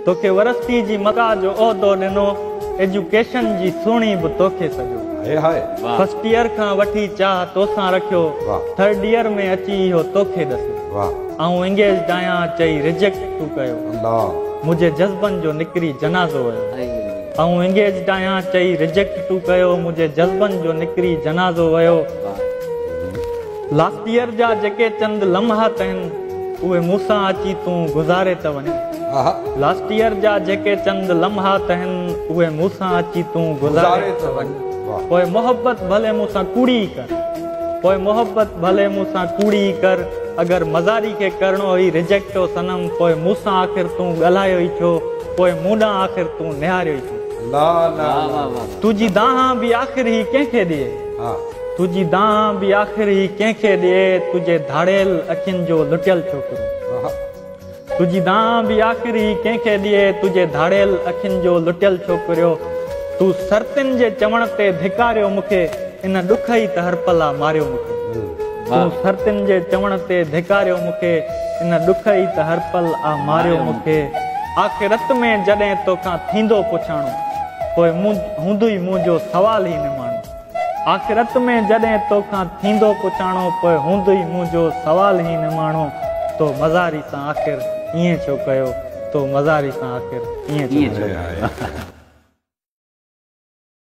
توکي ورسٽي جي مگا جو عهدو ڏنو، ايجوڪيشن جي سهڻي به توکي سڏيو. High high. فرسٽ ايئر کان وٺي چاهه توسان رکيو، ٿرڊ ايئر ۾ اچي اهو توکي ڏسيو. آئون انگيجڊ آهيان چئي ريجيڪٽ تو ڪيو. الله. منهنجي جذبن جو نڪري جنازو ويو. آئون انگيجڊ آهيان چئي ريجيڪٽ تو ڪيو، منهنجي جذبن جو نڪري جنازو ويو. لاسٽ ايئر جا جيڪي چند لمحات آهن، اهي مون سان اچي تون گذاري ته وڃ. لاسٽ ايئر جا جيڪي چند لمحات آهن، اهي مون سان اچي تون گذاري ته وڃ. پوء محبت ڀلي مون سان ڪوڙي ئي ڪر. پوء محبت ڀلي مون سان ڪوڙي ئي ڪر. اگر مزاري کي ڪرڻو هئي ريجيڪٽ او صنم، پوء مون سان آخر تون ڳالهايو ئي ڇو؟ پوء مون ڏانهن آخر تون نهاريو ئي ڇو؟ تنهنجي دانهن به آخر هي ڪنهن کي ڏئي؟ تنهنجي دانهن به آخر هي ڪنهن کي ڏئي؟ تنهنجي ڌاڙيل اکين جو لٽيل ڇوڪرو. تنهنجي دانهن به آخر هي ڪنهن کي ڏئي؟ تنهنجي ڌاڙيل اکين جو لٽيل ڇوڪريو. تو سرتين جي چوڻ تي ڌڪاريو مون کي، ان ڏک ئي ته هر پل آ ماريو مون کي. تون سرتين جي چوڻ تي ڌڪاريو مون کي، ان ڏک ئي ته هر پل آ ماريو مون کي. آخرت ۾ جڏهن توکان ٿيندو پڇاڻو، پوء هوندوئي منهنجو سوال هي نماڻو. آخرت ۾ جڏهن توکان ٿيندو پڇاڻو، پوء هوندوئي منهنجو سوال هي نماڻو، تو مزاري سان آخر ائين ڇو ڪيو، تو مزاري سان آخر ائين ڇو ڪيو.